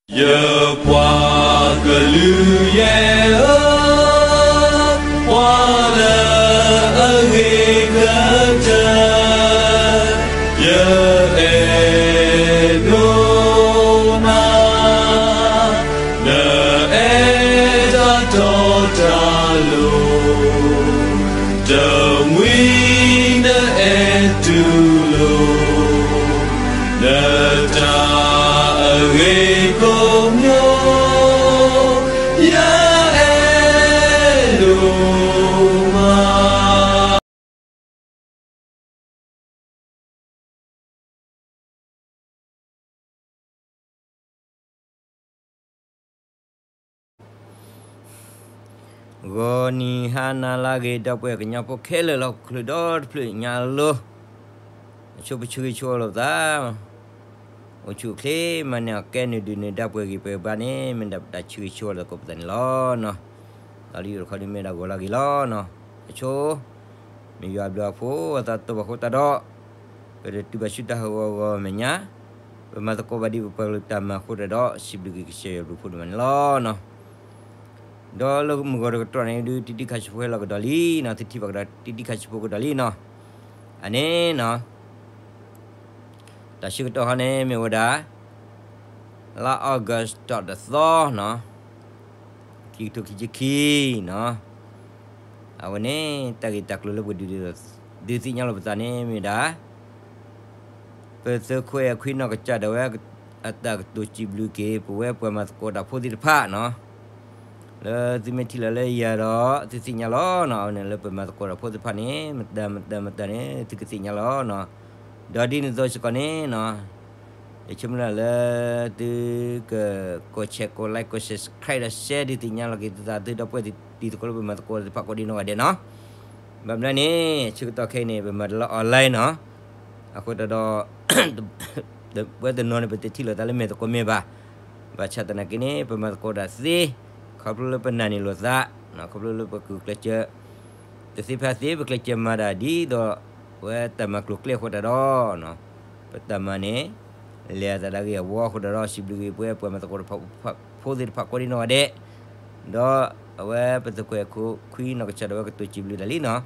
ယပှၤကလုာ်ယဲၢ်ဧၢ, ပှၤလၢအဂ့ၤကတၢၢ်, ယအဲၣ်ဒိးနၤ, နအဲၣ်တၢ်တီတၢ်လိၤ, တမှံၤနအဲၣ်တူၢ်လိာ် နတၢ်အဂ့ၤကိးမံၤ, ယအဲၣ်ဒိးမး. ဂီၤနံၤဟါနၤလၢအဂ့ၤ ဒီပုၢ်ဝဲၢ်ကညီဖိခဲလၢာ်လၢဟီၣ်ခိၣ်ချၢဒီတဖျၢၣ်ညါလီၤ. အဆိပဆၢဂ့ၤဆၢဝါလိာ်ပသး, အိၣ်ဆူၣ်အိၣ်ချ့မၤန့ၢ်အီၤ ကဲနုာ်ဒုးနုာ် ဒီပုၢ်ဝဲၢ်ဂ့ၤပှဲၤဘၣ်န့ၣ် မ့ၢ်ဒၣ်ပတၢ်ဆၢဂ့ၤဆၢဝါလိာ်သကိးပသးန့ၣ်လီၤ. ဒီးလၢယိၤတခီဒုးမ့ၢ်ဒၣ်ဂီၤလၢအဂ့ၤလီၤ. အဆိ မ့ၢ်ယွၤဘျုးအဖှိၣ်အသးတဘၣ်ဃိသတးဒီး ပတတုၤဘၣ်ဆူတၢ်ဟးဂီၤဂီၤမဲာ်ညါ, ပမၤသကိးဘၣ်ဒ်ပပှၤကလုာ်တၢ်မၤအဃိသတးဒီး စံးဘျုးက့ၤကစၢ်ယွၤဘျုးဖှိၣ်ဒိၣ်မးန့ၣ်လီၤ. ဒီးလၢမုၢ်ဂီၤတကတီၢ်န့ၣ်ဒုး တံတံခါဆံဖိဟဲလီၤကဒီးလံနီၤ, သုထံၣ်ဘၣ်ကဒီးတံတံခါဆံဖိကဒီးလံနီၤ. အန့ၣ်နီၤ တၢ်ဆၢကတီၢ်ဟီန့ၣ်မ့ၢ်ဝဲဒၣ် လါ August တသီနီၤ, ခံကထိခံဆံခံနီၤ. အဝဲန့ၣ် တၢ်ဂ့ၢ်တၢ်ကျိၤလၢပကဒုးဒုးသ့ၣ်ညါလိာ်ပသးန့ၣ်မ့ၢ်ဒၣ် ပသုးခိၣ်အဲၣ်ခွံနီၢ်ကစၢ်ဒၣ်ဝဲ အတၢ်ကတိၤစံးဘျုးက့ၤ ပဝဲပှၤမၤသကိးတၢ်ဖိသ့ၣ်တဖၣ်နီၤ. လၢသုမ့ၢ်ထံၣ်လီၤလၢယၤဒီး သုသ့ၣ်ညါလီၤနီၤ. အဝဲန့ၣ်လၢပမၤသကိးတၢ်ဖိသ့ၣ်တဖၣ်န့ၣ် မတၤမတၤမတၤန့ၣ် သုကသ့ၣ်ညါလီၤနီၤ. ဒီးဒ်န့ၣ်အသိးစ့ၢ်ကီးန့ၣ်နီၤ ယဆိကမိၣ်လၢ သုကကိး share ကိး like ကိး subscribe ဒီး share ဒုးသ့ၣ်ညါလီၤက့ၤသုသးသုဒီပုၢ်ဝဲၢ်တံၤသကိးလၢပမၤသကိးတၢ်သ့ၣ်တဖၣ်ကိးဒံနီၢ်ဂၤဒဲးနီၤ. ဘၣ်မနုၤန့ၣ် ဆၢကတီၢ်ခဲအံၤန့ၣ် ပမၤတၢ်လၢ online နီၤ. အဃိသတးဒီး ပဝဲတနီၤန့ၣ် ပတထံၣ်လိာ်သးလၢမဲာ်သကိးမဲာ်ဘၣ်. ဘၣ်ဆၣ်သနာ်က့န့ၣ် ပမၤသကိးတၢ်သ့ ခီဖျိလၢပနာ်န့ၢ်လိာ်သး, ခီဖျိလၢပကျိၤကျဲးစၢး တသ့ဖဲသ့ ပကျဲးစၢးမၤတၢ်ဒ်သိး အဝဲတၢ်မၤကျိၤကျဲအဃိသတးဒီး ပတၢ်မၤန့ၣ် လဲၤအသးဒၣ်ဂ့ၤအဝီအဃိသတးဒီး စံးဘျုးက့ၤပဝဲပှၤမၤသကိးတၢ်ဖိသ့ၣ်တဖၣ်ကိးဒံနီၢ်ဂၤဒဲး, ဒီးအဝဲပသုးခိၣ်အဲၣ်ခွံနီၢ်ကစၢ်ဒၣ်ဝဲကတိၤစံးဘျုးတၢ်လံနီၤ. ဒီးနာ်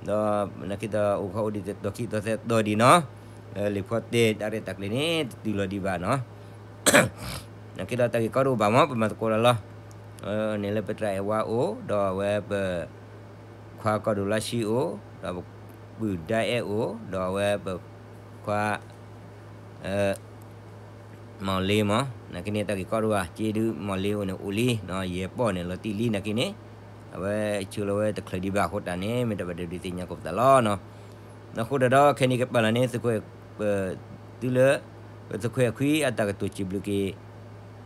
က့ဒီး အိၣ်ခီအိၣ်ဒံးတတီၤခံတီၤသၢတီၤဒံးနီၤ, လၢလံာ်ဖီတဲတၢ်ရဲၣ်တၢ်ကျဲၤန့ၣ် တတုၤလီၤဒံးဘၣ်နီၤ. နာ်က့ဒီးတၢ်ဂ့ၢ်ကီတအိၣ်ဘၣ်မး ပမၤသကိးတၢ်လီၤ. န့ၣ်လၢပသရၣ်အဲၣ်ဝါအိၣ် ဒီးအဝဲပ ခွါကီၢ်ဒိၣ်လါဆံအိၣ်, ဒီးပပုၢ်ဒါအဲၣ်အိၣ်, ဒီးအဝဲပခွါ မီၢ်လ့မး, နာ်က့န့ၣ် တၢ်ဂ့ၢ်ကီတအိၣ်ဘၣ်, က့ဒုးမီၢ်လ့အိၣ်န့ၣ်အိၣ်လံ, ယဲၢ်ပီၢ်န့ၣ်လီၤတံၢ်လံနာ်က့န့ၣ်, အဝဲဆှၢလီၤဝဲတချုးဒံးဘၣ်အဃိတၢ်န့ၣ် မ့ၢ်တၢ်ဘၣ်ဒုးသ့ၣ်ညါကိးပသးလီၤနီၤ. အဃိတၢ်ဒီး ခဲန့ၣ်ကပာ်လီၤန့ၢ်သုးခိၣ် ပသုးလၢ ပသုးခိၣ်အဲၣ်ခွံအတၢ်ကတိၤစံးဘျုးက့ၤ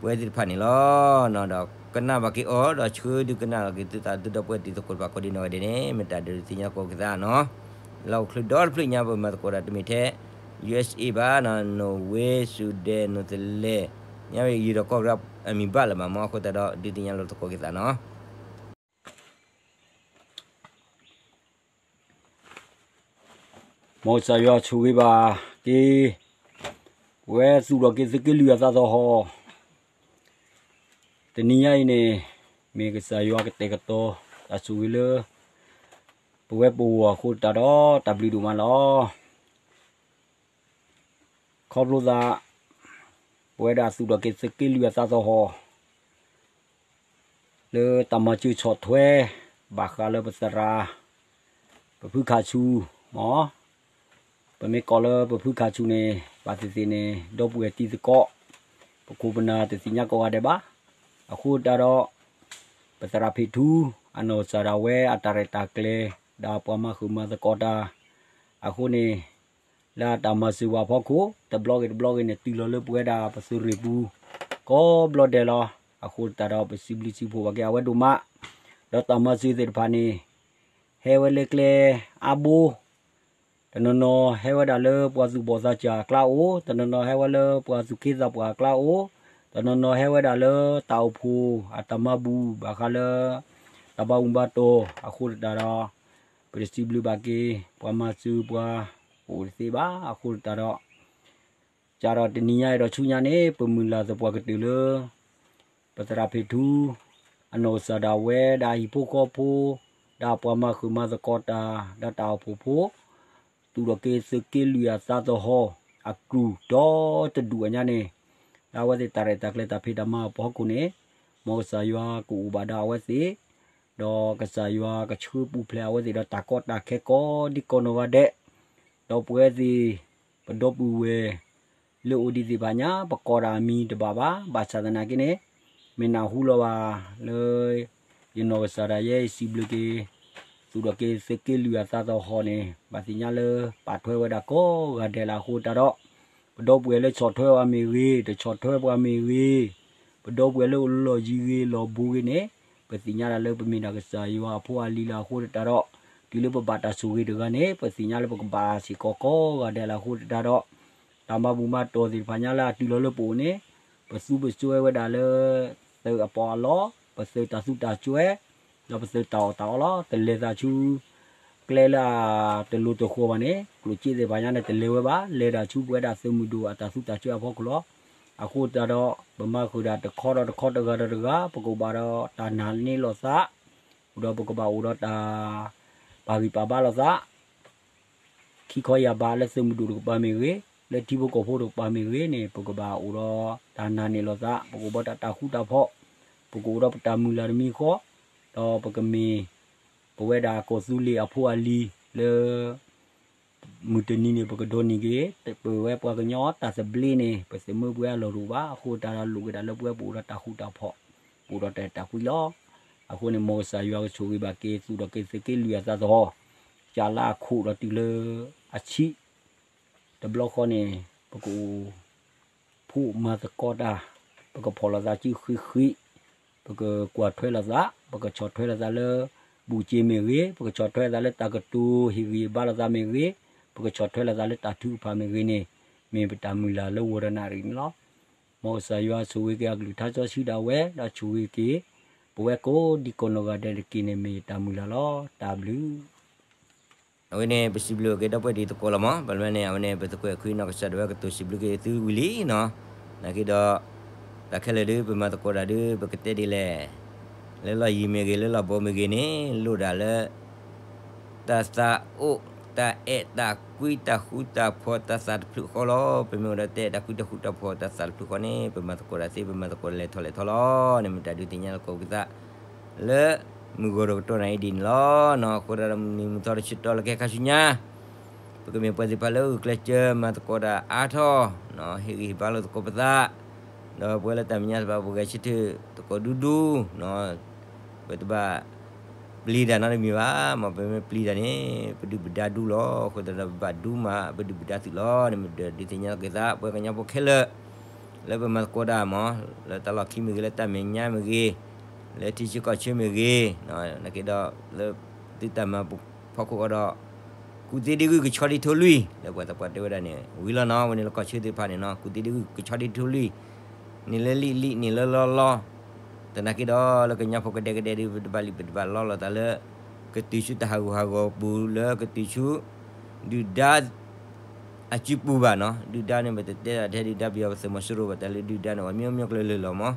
ပဝဲသ့ၣ်တဖၣ်န့ၣ်လီၤ. ဒီးကနၣ်ဘၣ်က့ၤအီၤ ဒီးဆှၢဒုးကနၣ်လီၤက့ၤသုသးသုဒီပုၢ်ဝဲၢ်တံၤသကိးတဖၣ်ကိးဒံနီၢ်ဂၤဒဲးန့ၣ် မ့ၢ်တၢ်ဒုးသ့ၣ်ညါကိးပသးနီၤ. လၢဟီၣ်ခိၣ်ချၢဒီတဖျၢၣ်ညါ ပမၤသကိးတၢ်တမ့ၢ်ထဲ ယူၢ်အ့ၣ်စ့ဘၣ်နီၤ, နိၣ်ဝ့, ဆူဒဲး, နိၣ်သလဲး, ညါဝဲယံၤဒီးကီၢ်ကရၢအမံၤဘၣ်လၢၤဘၣ်မး, အဃိသတးဒီးဒုးသ့ၣ်ညါလိာ်သကိးက့ၤသးနီၤ. မ်ကစၢ်ယွၤဆိၣ်ဂ့ၤဘၣ်က့ၤ ပဝဲသူၣ်ထီၣ်က့ၤသုးက့လွံၢ်အသးသဟီၣ် တနံၤညါအံၤန့ၣ် မ့ၢ်ကစၢ်ယွၤကတဲာ်ကတီၤ တၢ်ဆိၣ်ဂ့ၤလၢ ပဝဲပဂီၢ်အဃိသတးဒီး တၢ်ဘျုးဒိၣ်မးလီၤ. ခီဖျိသး ပဝဲဒၣ်သူၣ်ထီၣ်က့ၤသုးက့လွံၢ်အသးသဟီၣ် လၢတၢ်မၤစၢၤဆီၣ်ထွဲ ဘၣ်ဃးလၢပသရၣ် ပဖုခးဆူၣ် မ့ၢ် ပမ့ၢ်ကိးလၢပဖုခးဆူၣ်န့ၣ် ဘၣ်သ့ၣ်သ့ၣ်န့ၣ် ဒီပုၢ်ဝဲၢ်တံၤသကိး ပခိၣ်ပနၢ်တသ့ၣ်ညါကိးဂၤဒဲးဘၣ်. အဃိသတးဒီး ပသရၣ်ဖ့ၣ်ထူ အနီၢ်ကစၢ်ဒၣ်ဝဲအတၢ်ရဲၣ်တၢ်ကျဲၤ ဒီးပှၤမၤဃုာ်မၤသကိးတၢ် အဃိန့ၣ် လၢအတၢ်မၤစၢၤပှၤအဖီခိၣ် တဘျီဂ့ၤတဘျီဂ့ၤန့ၣ် တုၤလီၤလၢပဝဲဒၣ်ပသုးရ့ၣ်ပူၤ ကိးဘျီဒဲးလီၤ. အဃိသတးဒီး ပစံးဘျုးစံးဖှိၣ်ဘၣ်က့ၤအဝဲဒိၣ်မး ဒီးတၢ်မၤစၢၤသ့ၣ်တဖၣ်န့ၣ် ဟဲဝဲလၢကျဲအါဘိ တနီၤနီၤဟဲဝဲဒၣ်လၢပှၤသူၣ်ဘီၣ်သးစၢ်အကျါအိၣ်, တနီၤနီၤဟဲဝဲလၢပှၤသူၣ်က့သးပှၢ်အကျါအိၣ်, တနီၤနီၤဟဲဝဲဒၣ်လၢတၢ်အိၣ်ဖှိၣ်အတၢ်မၤဘူၣ် ဘၣ်ဃးလၢ တၢ်ဘၣ်မူဘၣ်တီၢ်အဃိသတးဒီး ပစံးဘျုးဘၣ်က့ၤ ပှၤမၤစၢၤပှၤအိၣ်တသ့ဘၣ်. အဃိသတးဒီး တၢ်ဒီးတနံၤညါအံၤဒီးဆူညါန့ၣ် ပမုၢ်လၢ်သပှၢ်ကတၢၢ်လၢ ပသရၣ်ဖ့ၣ်ထူ အနီၢ်ကစၢ်ဒၣ်ဝဲ ဒီးအဟံၣ်ဖိဃီဖိ ဒီးအပှၤမၤဃုာ်မၤသကိးတၢ် ဒီးတၢ်အိၣ်ဖှိၣ်ဖိ သူၣ်ထီၣ်က့ၤသုးက့လွံၢ်အသးသဟီၣ် အကြူၢ်ဒီတဒူၣ်အညါန့ၣ် လၢအဝဲသ့ၣ်တၢ်ရဲၣ်တၢ်ကျဲၤတၢ်ဖံးတၢ်မၤအပှၤဟီၣ်ခိၣ်န့ၣ် မ်ကစၢ်ယွၤကအိၣ်ဘၣ်ဒီးအဝဲသ့ၣ် ဒီးကစၢ်ယွၤကဆှၢပူၤဖျဲးအဝဲသ့ၣ်ဒီးတၢ်ကီတၢ်ခဲကိးဒံကိးနီၢ်ဂၤဒဲး, ဒီးပဝဲသ့ၣ် ပဒီပုၢ်ဝဲၢ် လၢအိၣ်ဒံးသ့ၣ်တဖၣ်ညါ ပကိးတၢ်အမံၤတဘၣ်ဘၣ်, ဘၣ်ဆၣ်သနာ်က့န့ၣ် မ့ၢ်နၢ်ဟူလီၤဘၣ်လၢ ယနီၢ်ကစၢ်ဒၣ်ယဲစံးဘျုးက့ၤ သူၣ်ထီၣ်က့ၤသုးက့လွံၢ်အသးသဟီၣ်န့ၣ် ဘၣ်သ့ၣ်ညါလၢပာ်ထွဲဝဲဒၣ်ကိးဂၤဒဲးလၢအဃိတၢ်ဒီး ပဒီပုၢ်ဝဲၢ်လၢဆီၣ်ထွဲပှၤမ့ၢ်ဂ့ၤ, တဆီၣ်ထွဲပှၤမ့ၢ်ဂ့ၤ, ပဒီပုၢ်ဝဲၢ်လၢအိၣ်လၢလီၢ်ယံၤဂ့ၤ လီၢ်ဘူးဂ့ၤန့ၣ် ပသ့ၣ်ညါဒၣ်လၢပမ့ၢ်ဒၣ်ကစၢ်ယွၤအဖိအလံၤလၢအဃိတၢ်ဒီး တုၤလၢပဘၣ်တၢ်ဆိၣ်ဂ့ၤတဂၤန့ၣ် ပသ့ၣ်ညါလၢပကဘၣ်စ့ၢ်ကီးကိးဂၤဒဲးလၢအဃိတၢ်ဒီး တၢ်မၤဘူၣ်မၤတီၢ်သ့ၣ်တဖၣ်ညါလၢအတုၤလီၤလၢပအိၣ်န့ၣ် ပသူပစွဲဝဲဒၣ်လၢ သုးအပီးအလီ, ပသုးတၢ်သူတၢ်စွဲ, ဒီးပသုးတၢ်အီၣ်တၢ်အီလီၤ. တလဲၤသးဆူ ကျဲလၢအတလိၤတဃီၤဘၣ်န့ၣ် ကျိၣ်စ့သ့ၣ်တဖၣ်ညါန့ၣ် တလဲၤဝဲဘၣ်, လဲၤဒၣ်ဆူပဝဲဒၣ်သုးမုၢ်ဒိၣ်အတၢ်သူတၢ်စွဲအဖီခိၣ်လီၤ. အဃိတၢ်ဒီး ပမၤဃုာ်ဒၣ်တခီဒီးတခီ တဂၤဒီးတဂၤ ပကဘၣ်ဒီးတၢ်နာ်န့ၢ်လိာ်သး, ဒီးပကဘၣ်အိၣ်ဒီးတၢ်ပာ်ဂံၢ်ပာ်ဘါလိာ်သး ခံခီယၢ်ဘးလၢသုးမုၢ်ဒိၣ်တကပၤမ့ၢ်ဂ့ၤ, လၢထံဖိကီၢ်ဖိတကပၤမ့ၢ်ဂ့ၤန့ၣ် ပကဘၣ်အိၣ်ဒီးတၢ်နာ်န့ၢ်လိာ်သး, ပကအိၣ်ဒီးတၢ်ဃူတၢ်ဖိး, ပကအိၣ်ဒီးပတၢ်မုၢ်လၢ်တမံၤဃီ, ဒီးပကမ့ၢ် ပဝဲဒၣ်ကီၢ်သူလ့ၤအဖိအလံၤလၢ မုၢ်တနံၤန့ၣ် ပကဒိးန့ၢ်က့ၤ ပဝဲပှၤကညီတၢ်သဘျ့န့ၣ် ပသးမုာ်ပဝဲအလီၢ်တအိၣ်ဘၣ်. အဃိတၢ်ဒီးလိၣ်က့ၤဒၣ်လၢပဝဲပအိၣ်ဒီးတၢ်ဃူတၢ်ဖိး, ပအိၣ်ဒီးတၢ်အဲၣ်တၢ်ကွံလီၤ. အဃိန့ၣ် မ်ကစၢ်ယွၤကဆိၣ်ဂ့ၤဘၣ်က့ၤ သူၣ်ထီၣ်က့ၤသုးက့လွံၢ်အသးသဟီၣ်, ကၢ်လၢအခိၣ်ဒီးတုၤလၢအဆံး တဘျီဃီန့ၣ် ပကအိၣ် ဖှိၣ်မၤသကိးတၢ်, ပကဖီၣ်လိာ်သးစုဃံးဃံး, ပကကွၢ်ထွဲလိာ်သး, ပကဆီၣ်ထွဲလိာ်သးလၢ ဘူၣ်စ့မ့ၢ်ဂ့ၤ, ပကဆီၣ်ထွဲသးလၢတၢ်ကတိၤဟ့ၣ်ဂံၢ်ဟ့ၣ်ဘါလိာ်သးမ့ၢ်ဂ့ၤ, ပကဆီၣ်ထွဲလိာ်သးလၢတၢ်ထုကဖၣ်မ့ၢ်ဂ့ၤန့ၣ် မ့ၢ်ပတၢ်မုၢ်လၢ်လၢဝီတနၣ်ရံၣ်န့ၣ်လီၤ. မ်ကစၢ်ယွၤဆိၣ်ဂ့ၤက့ၤအကလုၢ်ကထါစီဆှံဒၣ်ဝဲ ဒီးဆိၣ်ဂ့ၤက့ၤ ပဝဲကိးဒံကိးနီၢ်ဂၤဒဲးတက့ၢ်န့ၣ် မ့ၢ်တၢ်မုၢ်လၢ်လီၤ. တၢ်ဘျုး အဝဲန့ၣ် ပစံးဘျုးက့ၤဒီပုၢ်ဝဲၢ်တံၤသကိးလီၤမး, ဘၣ်မနုၤန့ၣ် အဝဲန့ၣ် ပသကွဲးခွံနီၢ်ကစၢ်ဒၣ်ဝဲကတိၤစံးဘျုးက့ၤသုဝံၤလံနီၤ, နာ်က့ဒီး တၢ်ခဲလၢာ်ဒုး ပမၤသကိးတၢ်ဒုး ပကတဲဒ်လဲၣ်, လၢလီၢ်ယံၤမ့ၢ်ဂ့ၤ လၢလီၢ်ဘူးမ့ၢ်ဂ့ၤန့ၣ် လိၣ်ဒၣ်လၢ တၢ်သးအိၣ် တၢ်အဲၣ်တၢ်ကွံ တၢ်ဃူတၢ်ဖိး တၢ်သးတဖျၢၣ်ဃီလီၤ. ပမ့ၢ်အိၣ်ဒီးတၢ်အဲၣ်တၢ်ကွံ တၢ်ဃူတၢ်ဖိး တၢ်သးတဖျၢၣ်ဃီန့ၣ် ပမၤသကိးတၢ်သ့ ပမၤသကိးလဲၤထီၣ်လဲၤထီလီၤ. န့ၣ်မ့ၢ်တၢ်ဒုးသ့ၣ်ညါလီၤက့ၤပသး လၢမုၢ်ဂီၤဒီးကတီၢ်နၣ်အံၤဒ်န့ၣ်လီၤ. အဃိဒီးမုၢ်နံၤမုၢ်သီတဆၢကတီၢ်လၢကဟဲခါဆူညါ ပကမ့ၢ်ပှၤသ့ၣ်တဖၣ်လၢဂုာ်ကျဲးစၢးမၤသကိးတၢ်အါထီၣ်, ဟ့ၣ်ဂံၢ်ဟ့ၣ်ဘါလိာ်သကိးပသး, ဒီးပဝဲလၢတၢ်မဲာ်ညါသ့ၣ်တဖၣ် ပဂဲၤဆၢထၢၣ်သကိးဒူဒူ, ပတဘၣ်ပျံၤတၢ်နီတမံၤဘၣ်, မ်ပမ့ၢ်ပျံၤတၢ်န့ၣ် ပဒုၣ်ပဒါဒူလီၤ. အဃိသတးဒီးပဘၣ်ဒူမး ပဒုၣ်ပဒါသုးလီၤ. န့ၣ်မ့ၢ်ဒုးသ့ၣ်ညါလီၤက့ၤသး ပှၤကညီဖိခဲလၢာ် လၢပမၤသကိးတၢ်မး လၢတၢ်လီၢ်ခံမ့ၢ်ဂ့ၤ လၢတၢ်မဲာ်ညါမ့ၢ်ဂ့ၤ လၢထံဆၢကီၢ်ဆၢမ့ၢ်ဂ့ၤ, နာ်က့ဒီး လၢသုတၢ်မၤဖီခိၣ်ဃီဒီး ကူၣ်သ့ဒ့ဂုၢ်ကဆီဒံးထိလွံၢ် လၢပှၤသးပှၢ်တဲဝဲဒၣ်န့ၣ် ဝံၤလီၤနီၤ. ဝဲန့ၣ်လၢကီၢ်ဆၢသ့ၣ်တဖၣ်န့ၣ်နီၤ ကူၣ်သ့ဒ့ဂုၢ်ကဆီဒံးထိလွံၢ် န့ၣ်လၢလံၣ်လံၣ် န့ၣ်လၢလီလီ သနာ်က့ဒီး လၢကညီဖိကဒဲကဒဲဒုး ပတဘၣ်လံၣ်ပတဘၣ်လီလိာ်သးလၢ ကတုၤဆူတၢ်ဟးဂူာ်ဟးဂီၤပူၤလၢကတုၤဆူ ဒုၣ်ဒါ အစုပူၤဘၣ်နီၤ. ဒုၣ်ဒါန့ၣ် ပတတဲဒၣ်ထဲဒုၣ်ဒါပယီၤပသုးမီၤစိရိၤဘၣ် တၢ်လၢဒုၣ်ဒါန့ၣ် အမျိုးမျိုးကျၢၤလၢာ်လီၤမး.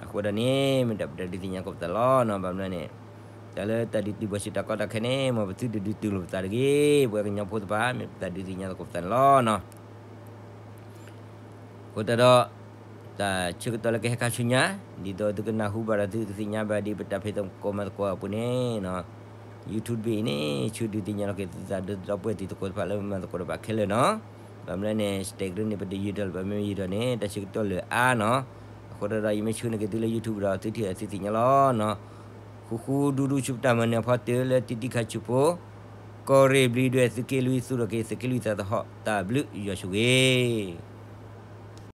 အဃိဒ်န့ၣ် မ့ၢ်ဒၣ်ပတၢ်ဒုးသ့ၣ်ညါသကိးပသးလီၤနီၤ. ဘၣ်မနုၤန့ၣ် တၢ်လၢတၢ်ဒုးတုၤဘၣ်ဆူတၢ်ကီတၢ်ခဲန့ၣ် မ်ပသုတဒုးတုၤလိာ်ပသးတဂ့ၤ. ပဝဲကညီဖိသ့ၣ်တဖၣ် မ့ၢ်ပတၢ်ဒုးသ့ၣ်ညါသကိးပသးန့ၣ်လီၤနီၤ. အဃိသတးဒီး တၢ်ဆၢကတီၢ်လၢကဟဲခါဆူညါ ဒ်သိးသုကနၢ်ဟူဘၣ်ဒီးသုကသ့ၣ်ညါဘၣ်ဒ်ပတၢ်ဖံးသကိးမၤသကိးအပူၤန့ၣ် YouTube အံၤန့ၣ် ဆၢဒုးသ့ၣ်ညါလီၤက့ၤသုသးဒီးဒီပုၢ်ဝဲၢ်တံၤသကိးတဖၣ်လၢမၤသကိးတဖၣ်ခဲလၢာ်နီၤ. ဘၣ်မနုၤလဲၣ်န့ၣ် stack န့ၣ် ပတယံာ်ထီၣ်လၢၤဘၣ် မ့ၢ်ယံာ်ထီၣ်န့ၣ် တၢ်ဆၢကတီၢ်လၢာ်အါနီၤ. အဃိသတးဒီး ယမ့ၢ်ဆှၢန့ၢ်က့ၤသုလၢ YouTube ဒီး သုထံၣ်အသုသ့ၣ်ညါလီၤနီၤ. ဃူဃူဒူဒူဆူပတၢ်မၤနၢၤအဖီတၢၢ်လၢတံၤတံၤခါဆူဖိ ကီၢ်ရ့ၣ်ဘျံးဒွဲၣ်သုးက့လွံၢ် သူၣ်ထီၣ်က့ၤသုးက့လွံၢ်သးသဟီၣ် တၢ်ဘျုးယွၤဆိၣ်ဂ့ၤ